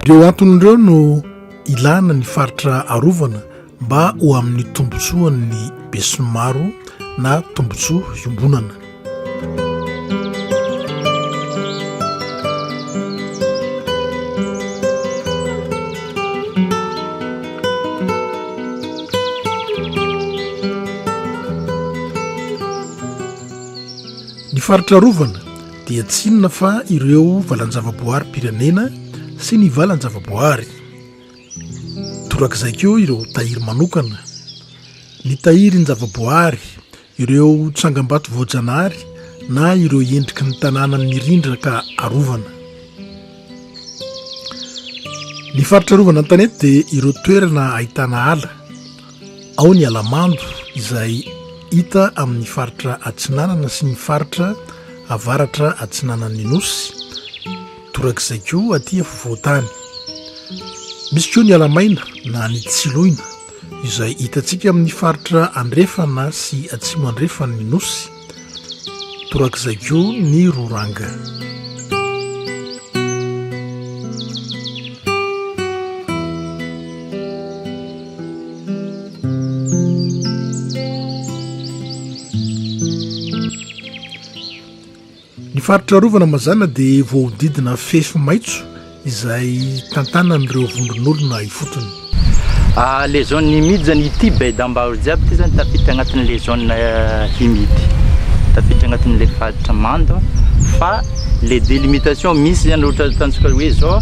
Ireo antony ireo no ilana ny faritra arovana mba ho amin'ny tombontsoan'ny besinimaro na tombontsoa iombonana. Ny faritra arovana dia tsy inona fa ireo valan-javaboaharim-pirenena sy ny valan-javaboahary. Torak'izay koa ireo tahiry manokana, ny tahirin-javaboahary, ireo tsangambato voajanahary na ireo endriky ny tanàna mirindra ka arovana. Ny faritra arovana an-tanety dia ireo toerana ahitana ala, ao ny ala mando izay hita amin'ny faritra atsinanana sy ny faritra avaratra atsinanan'ny Nosy, Torak'izay koa aty afovoan-tany. Misy koa ny ala maina na ny tsiloina izay hitantsika amin'ny faritra andrefana sy atsimo andrefan'ny Nosy. Torak'izay koa ny roranga. Ny faritra arovana mazàna dia voahodidina fefy maitso izay tantanan'ireo vondron'olona ifotony. Le zone humide zany ity baie d'Ambaro jiaby ity zany tafiditra agnatin'le zone humide, tafiditra agnatin'le faritra mando fa le délimitation misy zany ohatra ataontsika hoe zao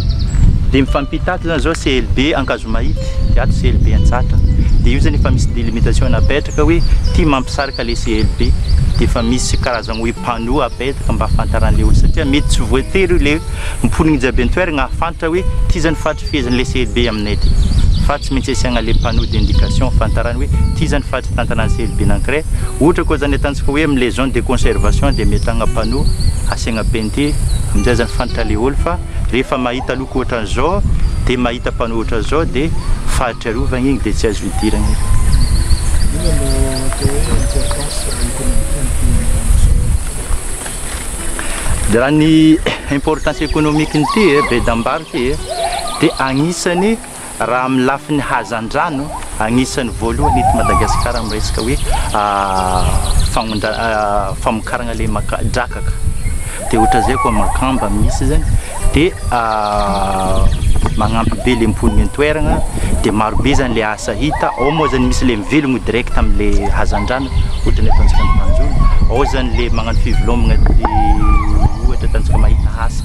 de mifampita ato zany zao CLB Ankazomahity de ato CLB Antsatra de io zany efa misy délimitation napetraka hoe ty mampisaraka le CLB de efa misy karazagna hoe panneau apetaka mba ahafantaran'le olona satria mety tsy voatery le mponigny jiaby an-toeragna ahafantatra hoe ty zany faritry fehezin'le CLB aminay ty fa tsy maintsy asiagna le panneau d'indication ahafantarany hoe ty zany faritry tantanan'ny CLB nankiray ohatra koa zany atantsika hoe am'le zone de conservation de ametahagna panneau asiagna peinture amizay zany fantatra le olo fa rehefa mahita loko ohatran'izao de mahita panneau ohatran'izao de faritra arovagna igny de tsy azo idiragna igny. Inona no atao hoe importance économique an'ity ranomasina ity? De raha ny importance économique n'ity e, baie d'Ambaro ty e, de agnisan'ny raha amin'ny lafiny hazandrano, agnisan'ny voalohany eto Madagasikara amin'ny resaka hoe fagnondra- famokaragna le maka- drakaka, de ohatran'izay koa makamba misy zany. Dia magnampy be le mponina an-toeragna, dia maro be zany le asa hita, ao moa zany misy le mivelogno direct amle hazandrano ohatra ny ataontsika ny mpanjono, ao zany le magnano fivelomagna ohatra ataontsika mahita asa,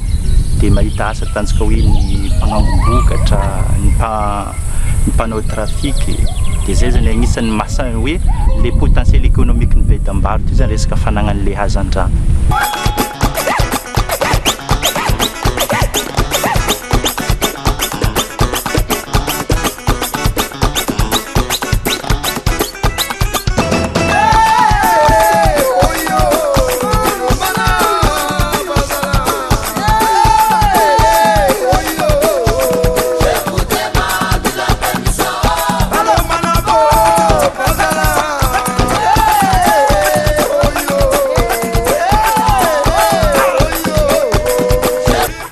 dia mahita asa ataontsika hoe ny mpagnangom-bokatra, ny mpa- ny mpanao trafic, dia zay zany agnisan'ny maha hoe le potentiel économique ny baie d'Ambaro ty zany resaka fanagnan'le hazandrano.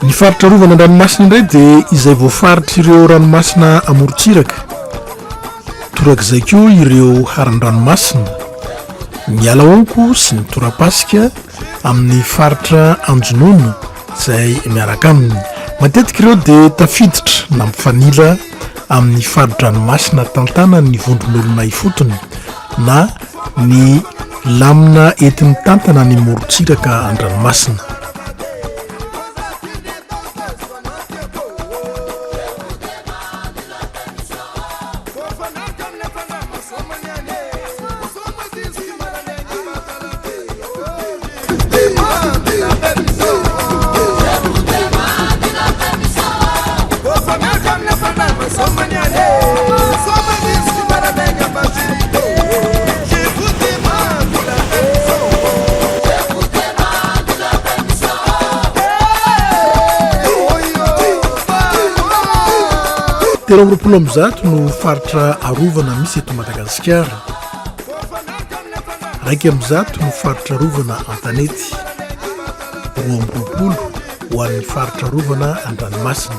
Ny faritra arovana an-dranomasina indray dia izay voafaritr'ireo ranomasina amorontsiraka. Torak'izay koa ireo haran-dranomasina, ny ala honko sy ny torapasika amin'ny faritra anjonoana izay miaraka aminy. Matetika ireo dia tafiditra na mifanila amin'ny fari-dranomasina tantanan'ny vondron'olona ifotony na ny lamina enti-mitantana ny morontsiraka an-dranomasina. 123 no faritra arovana misy eto Madagasikara. 101 no faritra arovana an-tanety. 22 ho an'ny faritra arovana an-dranomasina.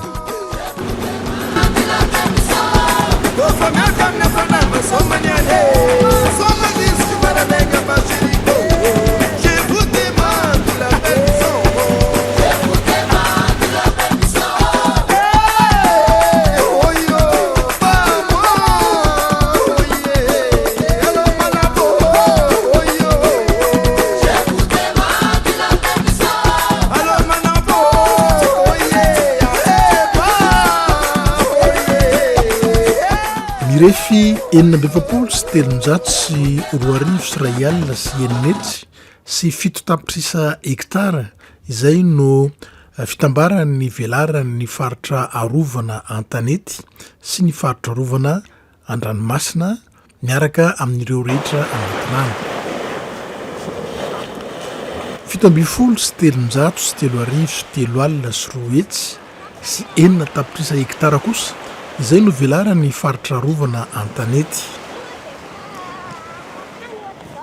Mirefy 346 346 607 tapitrisa hektara izay no fitambaran'ny velaran'ny faritra arovana an-tanety sy ny faritra arovana an-dranomasina miaraka amin'ireo rehetra anaty rano. 317 303 206 tapitrisa hektara kosa izay no velaran'ny faritra arovana an-tanety.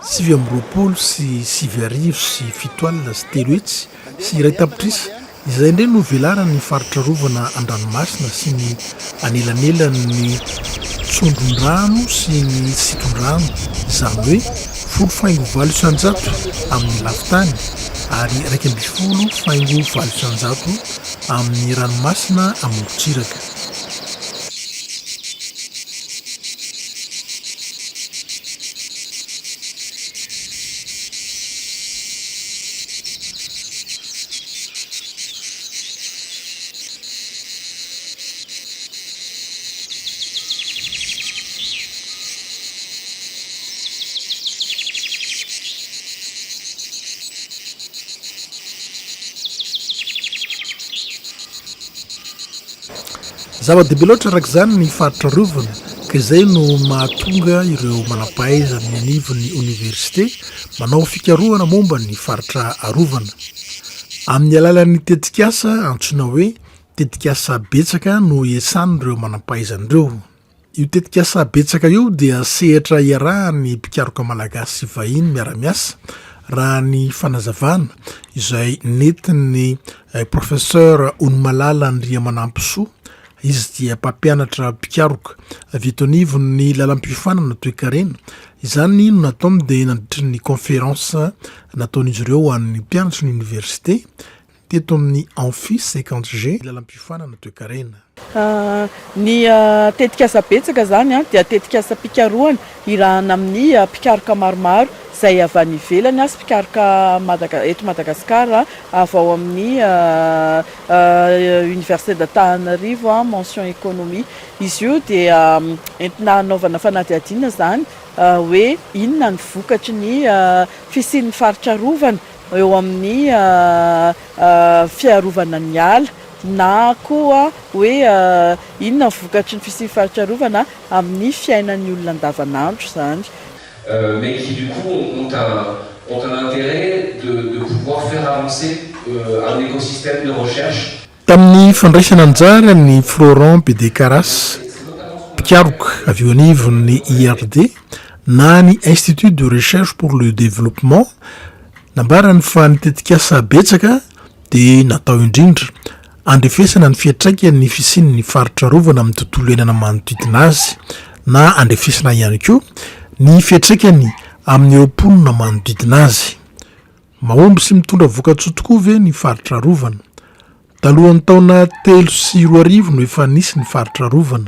329 701 tapitrisa izay indray no velaran'ny faritra arovana an-dranomasina sy ny anelanelan'ny tsondron-drano sy ny siton-drano, izany hoe 10,8% amin'ny lafin-tany ary 11,8% amin'ny ranomasina amorontsiraka. Zava-dehibe loatra araka izany ny faritra arovana ka izay no mahatonga ireo manam-pahaizana eny anivon'ny oniversite manao fikarohana momba ny faritra arovana. Amin'ny alalan'ny tetikasa antsoina hoe tetikasa betsaka no iasan'ireo manam-pahaizana ireo. Io tetikasa betsaka io dia sehatra iarahan'ny mpikaroka malagasy sy vahiny miara-miasa, raha ny fanazavana izay nentin'ny Professeur Onimalala Andriamanampisoa, izy dia mpampianatra mpikaroka avy eto anivon'ny lalam-piofanana toekarena. Izany no nataony dia nandritry ny conférence nataon'izy ireo ho an'ny mpianatry ny oniversite teto amin'ny Amphi 50G lalam-piofanana toekarena. Ny tetikasa betsaka izany dia tetikasam-pikarohana irahana amin'ny mpikaroka maromaro izay avy any ivelany sy mpikaroka eto Madagasikara avy ao amin'ny Université d'Antananarivo mention économie. Izy io dia entina hanaovana fanadihadiana izany hoe inona ny vokatry ny fisian'ny faritra arovana eo amin'ny fiarovana ny ala na koa hoe inona ny vokatry ny fisian'ny faritra arovana amin'ny fiainan'ny olona andavanandro izany. Mais qui du coup ont un intérêt de pouvoir faire avancer un écosystème de recherche. Tamin'ny fandraisana anjara ny Florent Bedecarras, mpikaroka avy eo anivon'ny IRD na ny Institut de Recherche pour le Développement, nambarany fa ny tetikasa betsaka dia natao indrindra andrefesana ny fiantraikan'ny fisian'ny faritra arovana amin'ny tontolo iainana manodidina azy na andrefesana ihany koa ny fiantraikany amin'ireo mponina manodidina azy. Mahomby sy mitondra vokatsoa tokoa ve ny faritra arovana? Talohan'ny taona 2003 no efa nisy ny faritra arovana.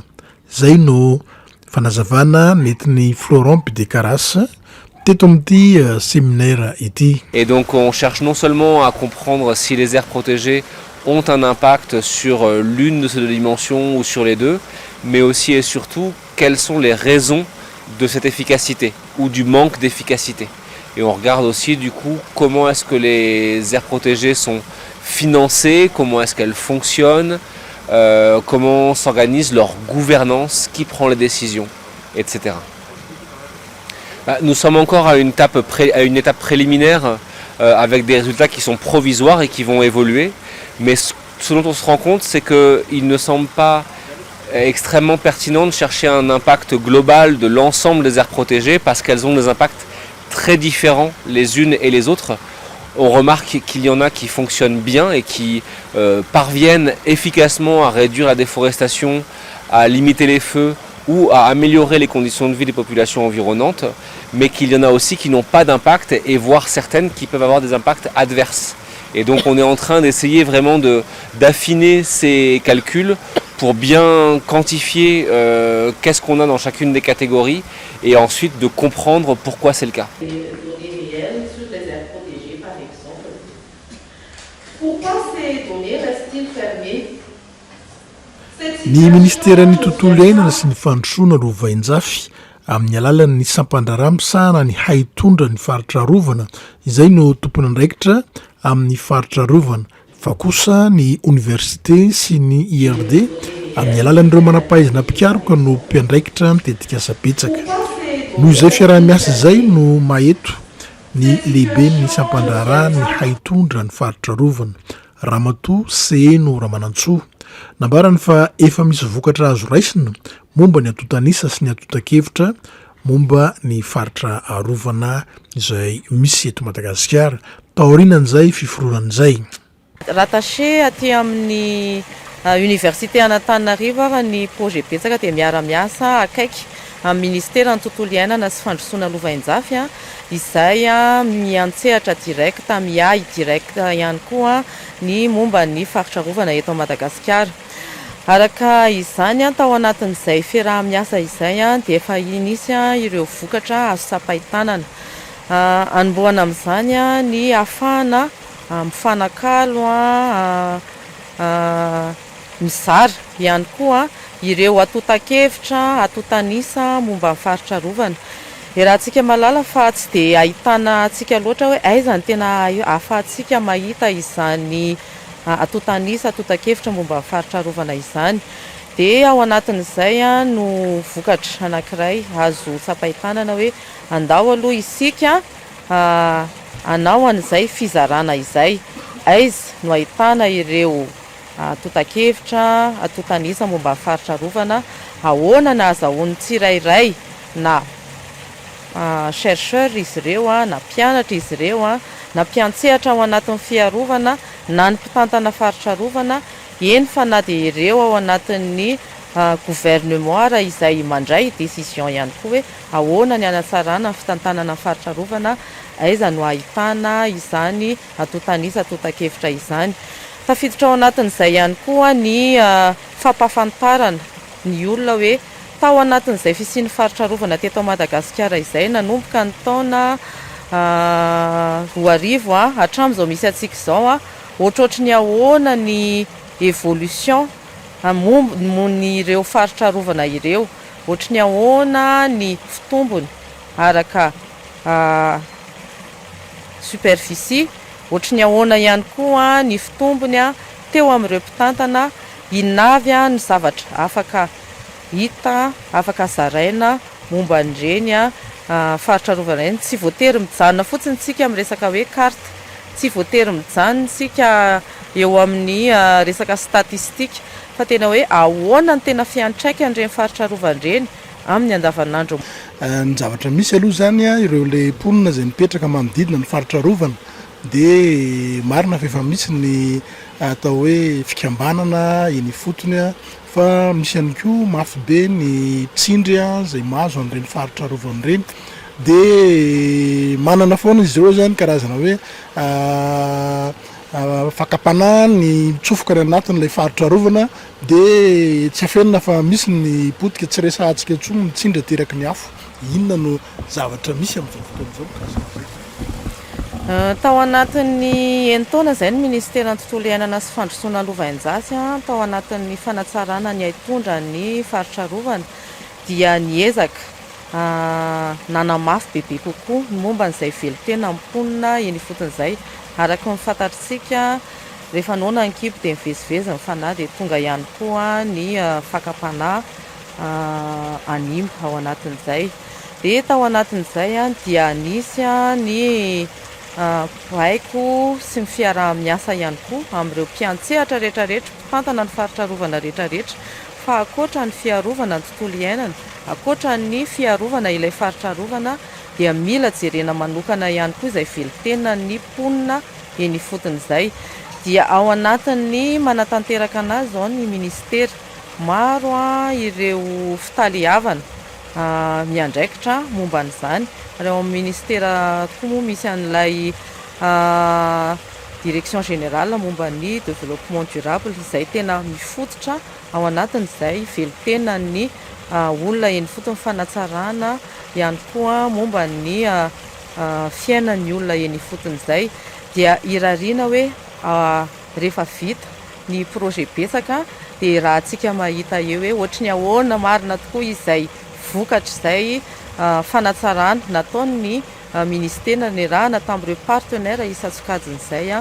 Izay no fanazavana nentin'i Florent Pidecaras teto amin'ity séminaire ity. Et donc on cherche non seulement à comprendre si les aires protégées ont un impact sur l'une de ces deux dimensions ou sur les deux, mais aussi et surtout quelles sont les raisons de cette efficacité ou du manque d'efficacité. Et on regarde aussi du coup comment est-ce que les aires protégées sont financées, comment est-ce qu'elles fonctionnent, comment s'organise leur gouvernance, qui prend les décisions, etc. Nous sommes encore à une étape préliminaire avec des résultats qui sont provisoires et qui vont évoluer. Mais ce dont on se rend compte, c'est qu'il ne semble pas extrêmement pertinent de chercher un impact global de l'ensemble des aires protégées parce qu'elles ont des impacts très différents les unes et les autres. On remarque qu'il y en a qui fonctionnent bien et qui parviennent efficacement à réduire la déforestation, à limiter les feux ou à améliorer les conditions de vie des populations environnantes, mais qu'il y en a aussi qui n'ont pas d'impact et voire certaines qui peuvent avoir des impacts adverses. Et donc on est en train d'essayer vraiment d'affiner ces calculs pour bien quantifier qu'est-ce qu'on a dans chacune des catégories et ensuite de comprendre pourquoi c'est le cas. Des données réelles sur les aires protégées, par exemple. Pourquoi ces données restent-ils fermées? Ny ministeran'ny tontolo iainana sy ny fandrosoana lovainjafy amin'ny alalan'ny sampandraharaha misahana ny haitondra ny faritra arovana izay no tompon'andraikitra amin'ny faritra arovana, fa kosa ny oniversite sy ny IRD amin'ny alalan'ireo manam-pahaizana mpikaroka no mpiandraikitra ny tetikasa betsaka. Noho izay fiaraha-miasa izay no maheto ny lehiben'ny sampandraharaha ny haitondra ny faritra arovana, Ramatoa Seheno Ramanantsoa. Nambarany fa efa misy vokatra azo raisina momba ny antontan'isa sy ny antontan-kevitra momba ny faritra arovana izay misy eto Madagasikara taorianan'izay fiforonana izay. Rattaché aty amin'ny université an'Antananarivo ary ny projet betsaka dia miara-miasa akaiky amin'ny ministeran'ny tontolo iainana sy fandrosoana lovainjafy, izay miantsehatra direct, miahy direct ihany koa ny momba ny faritra arovana eto Madagasikara. Araka izany, tao anatin'izay fiaraha-miasa izay dia efa nisy ireo vokatra azo tsapain-tanana. Anombohana amin'izany ny ahafahana mifanakalo, mizara ihany koa ireo antontan-kevitra, antontan'isa momba ny faritra arovana. Iarahantsika mahalala fa tsy dia ahitana antsika loatra hoe aiza no tena ahafahantsika mahita izany antontan'isa, antontan-kevitra momba ny faritra arovana izany. Dia ao anatin'izay no vokatra anankiray azo tsapain-tanana hoe andao aloha isika hanao an'izay fizarana izay. Aiza no ahitana ireo antontan-kevitra, antontan'isa momba ny faritra arovana? Ahoana no ahazahoan'ny tsirairay, na chercheur izy ireo, na mpianatra izy ireo, na mpiantsehatra ao anatin'ny fiarovana, na ny mpitantana faritra arovana, eny fa na dia ireo ao anatin'ny gouvernement ara izay mandray décision ihany koa hoe ahoana ny hanatsarana ny fitantanana ny faritra arovana, aiza no ahitana izany antontan'isa, antontan-kevitra izany. Tafiditra ao anatin'izay ihany koa ny fampahafantarana ny olona hoe tao anatin'izay fisian'ny faritra arovana teto Madagasikara izay nanomboka ny taona 2000 hatramin'izao misy antsika izao, ohatrohatry ny ahoana ny évolution momba ireo faritra arovana ireo, ohatry ny ahoana ny fitombony araka superficie, ohatry ny ahoana ihany koa ny fitombony teo amin'ireo mpitantana, inona avy ny zavatra afaka hita, afaka zaraina momba an'ireny faritra arovana ireny. Tsy voatery mijanona fotsiny isika amin'ny resaka hoe carte, tsy voatery mijanona isika eo amin'ny resaka statistique, fa tena hoe ahoana ny tena fiantraikan'ireny faritra arovana ireny amin'ny andavanandro. Ny zavatra misy aloha izany, ireo le mponina izay mipetraka manodidina ny faritra arovana dia marina fa efa misy ny atao hoe fikambanana eny ifotony, fa misy ihany koa mafy be ny tsindry izay mahazo an'ireny faritra arovana ireny, dia manana foana izy ireo zany karazana hoe fakam-panahy ny mitsofoka any anatin'ilay faritra arovana, dia tsy afenina fa misy ny potika, tsy resahantsika intsony ny tsindry ateraky ny afo. Inona no zavatra misy amin'izao fotoana izao mikasika izay? Tao anatin'ny enin-taona izay ny ministeran'ny tontolo iainana sy fandrosoana lovainjafy, tao anatin'ny fanatsarana ny haitondra ny faritra arovana, dia niezaka nanamafy bebe kokoa ny momba an'izay velon-tena mponina eny ifotony izay. Araka ny fantatritsika, rehefa noana ny kibo dia mivezivezy ny fanahy, dia tonga ihany koa ny fakam-panahy hanimba ao anatin'izay. Dia tao anatin'izay dia nisy ny baiko sy ny fiaraha-miasa ihany koa amin'ireo mpiantsehatra rehetrarehetra, mpitantana ny faritra arovana rehetrarehetra, fa ankoatra ny fiarovana ny tontolo iainana, ankoatra ny fiarovana ilay faritra arovana dia mila jerena manokana ihany koa izay velon-tenan'ny mponina eny ifotony izay. Dia ao anatin'ny manatanteraka anazy izao ny ministera. Maro ireo fitaleavana miandraikitra momba an'izany ary ao amin'ny ministera tokoa moa misy an'ilay direction générale momba ny développement durable izay tena mifototra ao anatin'izay velon-tenan'ny olona eny ifotony, fanatsarana ihany koa momba ny fiainan'ny olona eny ifotony izay dia irariana hoe rehefa vita ny projet betsaka dia rahantsika mahita eo hoe ohatry ny ahoana marina tokoa izay vokatra izay fanatsarana nataon'ny minisitera niarahana tamin'ireo partenaires isan-tsokajiny izay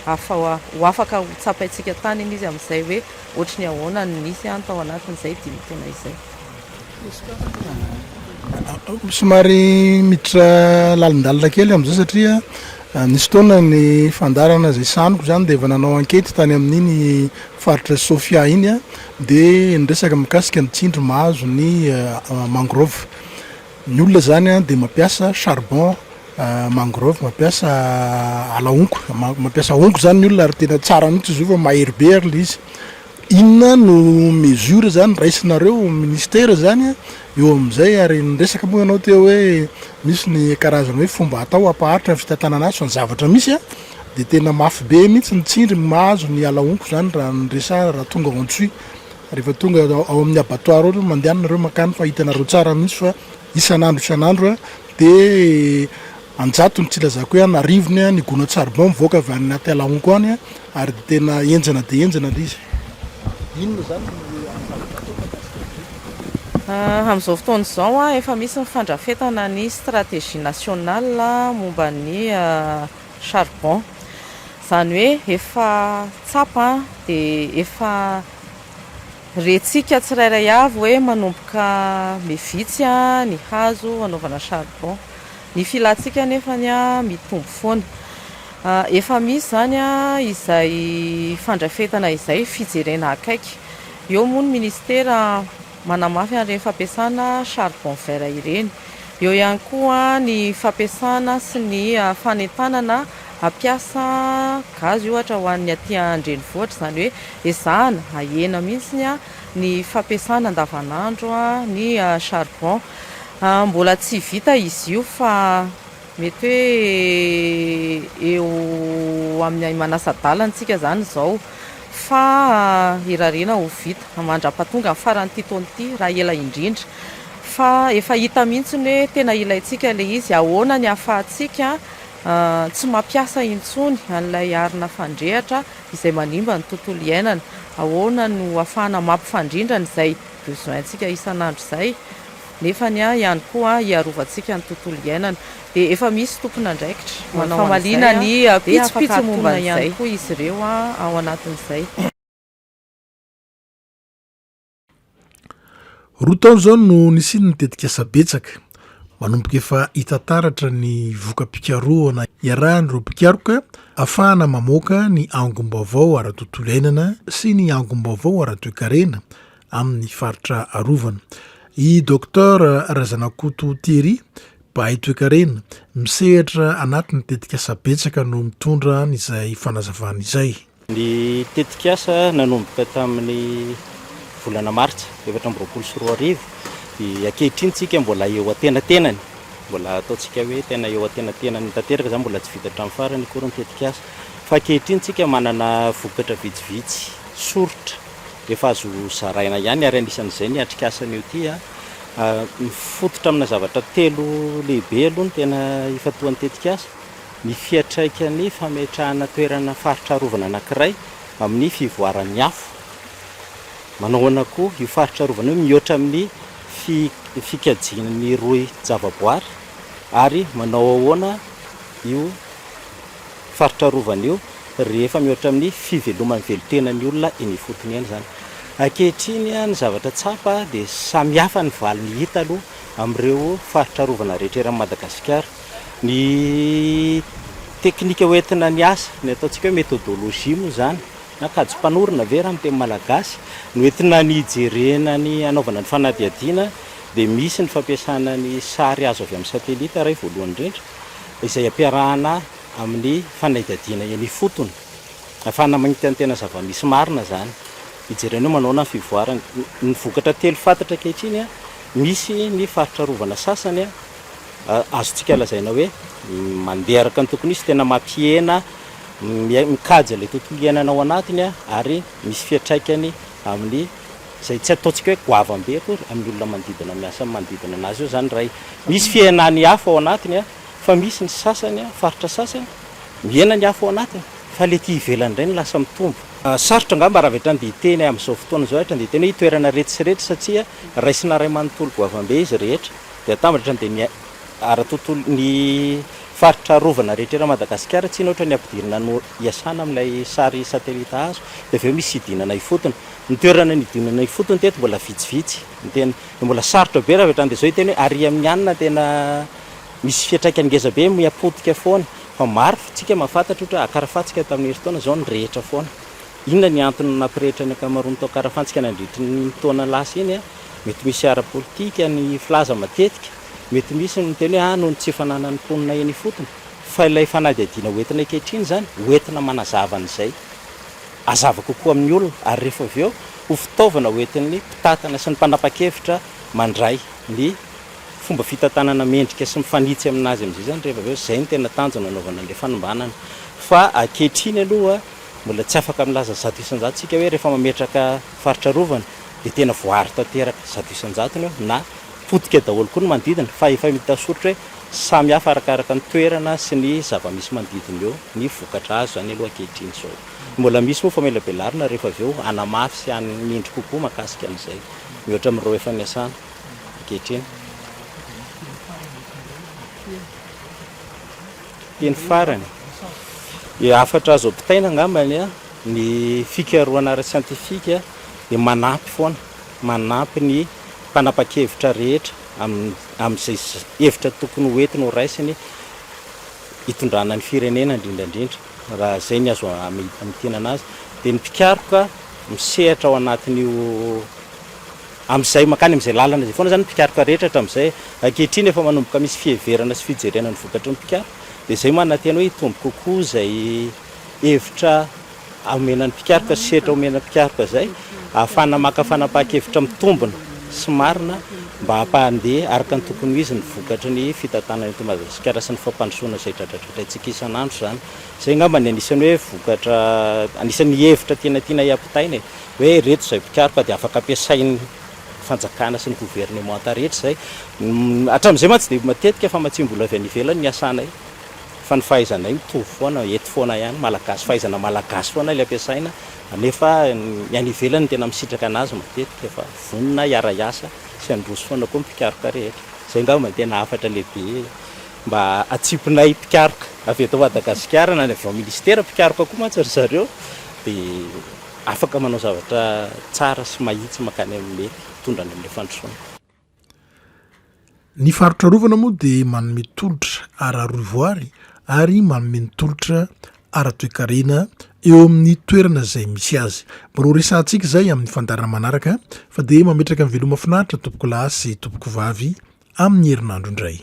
afa ho afaka ho tsapaintsika tany iny izy amin'izay hoe ohatry ny ahoana no nisy tao anatin'izay dimy taona izay. Somary miditra lalindalina kely amin'izao satria nisy fotoana ny fandaharana izay sahaniko izany dia efa nanao ankety tany amin'iny faritra Sofia iny aho dia niresaka mikasika ny tsindry mahazo ny mangrove. Ny olona izany dia mampiasa charbon mangrove, mampiasa ala honko, mampiasa honko izany ny olona ary tena tsara mihitsy izy io fa mahery be ary ilay izy. Inona no mesure zany raisinareo ministera zany eo amin'izay ary niresaka moa ianao teo hoe misy ny karazana hoe fomba atao hampaharitra ny fitantanana azy fa ny zavatra misy a de tena mafy be mihitsy ny tsindry mahazo ny ala honko zany raha ny resahana raha tonga ao Antsohihy rehefa tonga ao amin'ny abattoir ao mandehana nareo mankany fa hitanareo tsara mihitsy fa isan'andro isan'andro a de An-jatony, tsy ilazako hoe an'arivony, ny gona charbon mivoaka avy any anaty ala honko any ary dia tena henjana dia henjana ilay izy. Inona izany no zavatra atao mahakasika an'izay? Amin'izao fotoana izao, efa misy ny fandrafetana ny stratégie nationale momba ny charbon. Izany hoe efa tsapa dia efa rentsika tsirairay avy hoe manomboka mihavitsy ny hazo anaovana charbon. Ny filantsika anefany mitombo foana. Efa misy izany izay fandrafetana izay, fijerena akaiky. Eo moa ny minisitera manamafy an'ireny fampiasana charbon vert ireny. Eo ihany koa ny fampiasana sy ny fanentanana hampiasa gaz ohatra ho an'ny aty an-drenivohitra, izany hoe ezahana ahena mihitsy ny fampiasana andavanandro ny charbon. Mbola tsy vita izy io fa mety hoe eo amin'ny manasa-dalana isika izany izao fa irariana ho vita mandra-pahatonga ny faran'ity taona ity raha ela indrindra fa efa hita mihitsy ny hoe tena ilaintsika ilay izy. Ahoana ny ahafahantsika tsy mampiasa intsony an'ilay arina fandrehitra izay manimba ny tontolo iainana? Ahoana no ahafahana mampifandrindra an'izay besoin-tsika isan'andro izay nefa ny ihany koa hiarovantsika ny tontolo iainana. Dia efa misy tompon'andraikitra manao famaliana ny pitsopitso momba ihany koa izy ireo ao anatin'izay. Roa taona izao no nisian'ny tetikasa betsaka. Manomboka efa hita taratra ny voka-pikarohana iarahan'ireo mpikaroka ahafahana mamoaka ny angom-baovao ara-tontolo iainana sy ny angom-baovao ara-toekarena amin'ny faritra arovana. I Docteur Razanakoto Thierry, mpahay toekarena, misehatra anatin'ny tetikasa betsaka no mitondra an'izay fanazavana izay. Ny tetikasa nanomboka tamin'ny volana martsa 2024 dia ankehitriny tsika mbola eo antenatenany, mbola ataontsika hoe tena eo antenatenany tanteraka izany, mbola tsy vita hatramin'ny farany akory ny tetikasa fa ankehitriny tsika manana vokatra vitsivitsy soritra Efa azo zaraina ihany ary anisan'izay ny atrikasa anio ity. Mifototra amina zavatra telo lehibe aloha ny tena ifantohan'ny tetikasa, ny fiantraikan'ny fametrahana toerana faritra arovana anankiray amin'ny fivoaran'ny afo. Manao ahoana koa io faritra arovana io mihoatra amin'ny fikajiana ny rohi-javaboary ary manao ahoana io faritra arovana io rehefa mihoatra amin'ny fiveloman'ny velon-tenan'ny olona eny ifotony eny izany. Ankehitriny ny zavatra tsapa dia samy hafa ny valiny hita aloha amin'ireo faritra arovana rehetra eran'i Madagasikara. Ny teknika hoentina ny asa, ny ataontsika hoe méthodologie moa izany na kajim-panorona ve raha amin'ny teny malagasy, no entina ny hijerena ny hanaovana ny fanadihadiana dia misy ny fampiasana ny sary azo avy amin'ny satelita iray voalohany indrindra izay ampiarahana amin'ny fanadihadiana eny ifotony, ahafahana mahita ny tena zava-misy marina izany. hijerena hoe manaona ny fivoarany. Ny vokatra telo fantatra ankehitriny, misy ny faritra arovana sasany azontsika lazaina hoe mandeha araka ny tokony ho izy, tena mampihena, mikajy ilay tontolo iainana ao anatiny ary misy fiantraikany amin'ny izay tsy ataontsika hoe goavam-be akory amin'ny olona manodidina miasa amin'ny manodidina anazy eo izany iray. Misy fihenan'ny afo ao anatiny fa misy ny sasany, faritra sasany, mihena ny afo ao anatiny fa ilay ety ivelany indray no lasa mitombo. Sarotra angamba raha avy hatrany dia hiteny amin'izao fotoana izao hatrany dia hiteny hoe toerana iretsy sy iretsy satria raisina iray manontolo goavam-be izy rehetra dia atambatra hatrany dia ny ara-tontolo ny faritra arovana rehetra eran'i Madagasikara tsy inona ohatra ny ampidirina no iasana amin'ilay sary satelita azo dia avy eo misy hidinana ifotony. Ny toerana nidinana ifotony teto mbola vitsivitsy ny tena dia mbola sarotra be raha avy hatrany dia izao hiteny hoe ary amin'ny anona tena misy fiantraikany ngeza be miha-potika foana fa maro tsika mahafantatra ohatra hoe Ankarafantsika tamin'ny herintaona izao nirehitra foana. Inona ny antony nampirehitra ny ankamaroan'ny tao Ankarafantsika nandritry ny taona lasa iny? Mety misy ara-politika ny filaza matetika, mety misy ny miteny hoe ah noho ny tsy fananan'ny mponina eny ifotony fa ilay fanadihadiana hoentina ankehitriny izany hoentina manazava an'izay. Hazava kokoa amin'ny olona ary rehefa avy eo ho fitaovana hoentin'ny mpitantana sy ny mpanapa-kevitra mandray ny fomba fitantanana mendrika sy mifanitsy aminazy amin'izay izany rehefa avy eo. Izay no tena tanjona anaovana an'ilay fanombanana. Fa ankehitriny aloha mbola tsy afaka milaza 100% isika hoe rehefa mametraka faritra arovana dia tena voaaro tanteraka 100% eo na potika daholo koa ny manodidina fa efa hita soritra hoe samy hafa arakaraka ny toerana sy ny zava-misy manodidina eo ny vokatra azo izany aloha ankehitriny izao. Mbola misy moa famelabelarana rehefa avy eo hanamafy sy hanindry kokoa mahakasika an'izay mihoatra amin'ireo efa niasana ankehitriny. Teny farany, ny hafatra azo ampitaina angambany, ny fikarohana ara-tsiantifika dia manampy foana, manampy ny mpanapa-kevitra rehetra amin'izay hevitra tokony ho entiny ho raisiny hitondrana ny firenena indrindra indrindra, raha izay ny azo amintinana azy, dia ny mpikaroka misehatra ao anatin'io amin'izay mankany amin'izay lalana izay foana izany ny mpikaroka rehetra hatramin'izay. Ankehitriny efa manomboka misy fiheverana sy fijerena ny vokatry ny mpikaroka, dia izay manantena hoe hitombo kokoa izay hevitra omena ny mpikaroka sy sehatra omena ny mpikaroka izay ahafahana maka fanapahan-kevitra mitombina sy marina mba hampandeha araka ny tokony ho izy ny vokatry ny fitantanana eto Madagasikara sy ny fampandrosoana izay dradradradraintsika isan'andro izany. Izay angamba ny anisan'ny hoe vokatra, anisan'ny hevitra tena tianay hampitaina e, hoe ireto izay mpikaroka dia afaka ampiasain'ny fanjakana sy ny governemanta rehetra izay. Hatramin'izay mantsy dia matetika famatsiam-bola avy any ivelany ny asanay. Fa ny fahaizanay mitovy foana, eto foana ihany, malagasy, fahaizana malagasy foana ilay ampiasaina, nefa ny any ivelany no tena misitraka anazy matetika fa vonona hiara-hiasa sy handroso foana koa ny mpikaroka rehetra. Izay angamba no tena hafatra lehibe mba atsipinay mpikaroka avy eto Madagasikara na ny avy ao ministera, mpikaroka koa mantsy ry zareo dia afaka manao zavatra tsara sy mahitsy mankany amin'ny mety hitondra any amin'ilay fandrosoana. Ny faritra arovana moa dia manome tolotra ara-rohivoary ary manome ny tolotra ara-toekarena eo amin'ny toerana izay misy azy. Mbola ho resahantsika izay amin'ny fandaharana manaraka fa dia mametraka ny veloma finaritra tompokolahy sy tompokovavy amin'ny herinandro indray.